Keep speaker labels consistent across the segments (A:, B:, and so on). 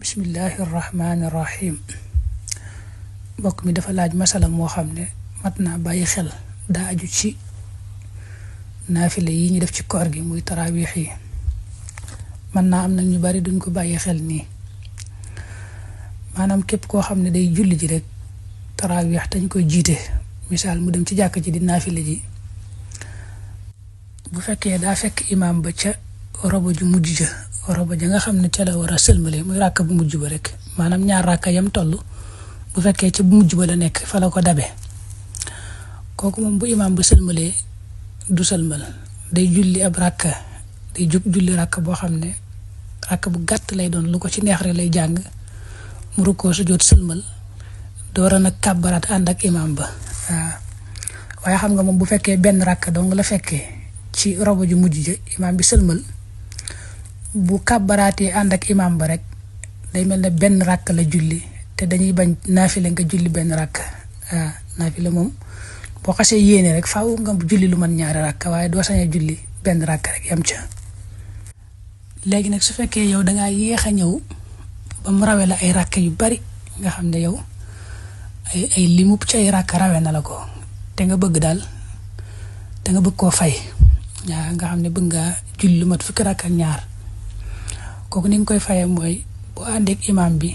A: bismillahi rahmaani rahim mbokk mi dafa laaj masala moo xam ne mat naa bàyyi xel daa aju ci naafile yi ñu def ci koor gi muy taraawiix yi mën naa am nag ñu bari duñ ko bàyyi xel nii maanaam képp koo xam ne day julli ji rek taraawiix dañ koy jiite misaal mu dem ci jàkk ji di naafile ji bu fekkee daa fekk imaam ba ca robo ju mujj ja robo ja nga xam ne ca la war a sëlmale muy ràkk bu mujj ba rek maanaam ñaar ràkka yam toll bu fekkee ca bu mujj ba la nekk fa la ko dabe kooku moom bu imaam bu sëlmalee du sëlmal day julli ab ràkka day jóg julli ràkk boo xam ne ràkk bu gàtt lay doon lu ko ci neex rek lay jàng mu rukkoo sujjóot sëlmal door a nag kàbbaraat ànd ak imaam ba waaye xam nga moom bu fekkee benn ràkk dong la fekkee ci robo ju mujj ja imaam bi sëlmal bu kàbbaraatee ànd ak imaam ba rek day mel ne benn ràkk la julli te dañuy bañ naafile nga julli benn ràkk naafile moom boo xasee yéene rek faaw nga julli lu man ñaari ràkk waaye doo sañee julli benn ràkk rek yam ca léegi nag su fekkee yow dangaa yéex a ñëw ba mu rawe la ay ràkk yu bari nga xam ne yow ay limub ci ay ràkk rawe na la ko te nga bëgg daal te nga bëgg koo fay nga xam ne bëgg nga julli lu mat fukki ràkk ak ñaar kooku ni nga koy fayee mooy boo àndeek imaam bi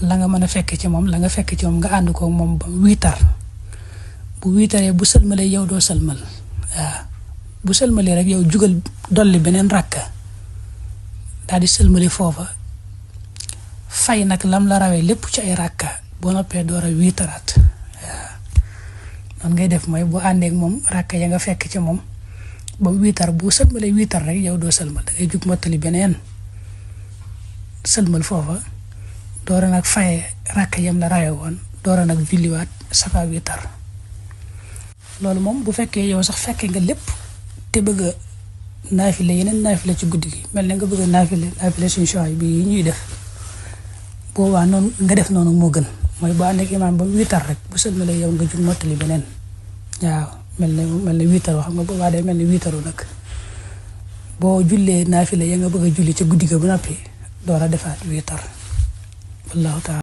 A: la nga mën a fekk ci moom la nga fekk ci moom nga ànd ko moom ba wiitar bu wiitaree bu sëlmalee yow doo sëlmal bu sëlmalee rek yow jugal dolli beneen ràkka daal di sëlmale foofa fay nag lam la rawee lépp ci ay ràkka boo noppee door a wiitaraat noonu ngay def mooy boo àndeek moom ràkka ya nga fekk ci moom ba mu wiitar bu sëlmalee wiitar rek yow doo sëlmal da ngay jug mottali beneen sëlmal foofa door a nag faye ràkka yam la rawee woon door a nag julliwaat safa wiitar loolu moom bu fekkee yow sax fekkee nga lépp te bëgg a naafile yeneen naafile ci guddi gi mel ne nga bëgg a naafile suñu choix bi yi ñuy def boobaa noonu nga def noonu moo gën mooy boo àndeek imaam ba wiitar rek bu sëlmalee yow nga jug mottali beneen waaw mel ne wiitar wax nga boobaa day mel ne wiitaru nag boo jullee naafile ya nga bëgg a julli ca guddi ga bu noppi door a defaat wiitar wallahu taala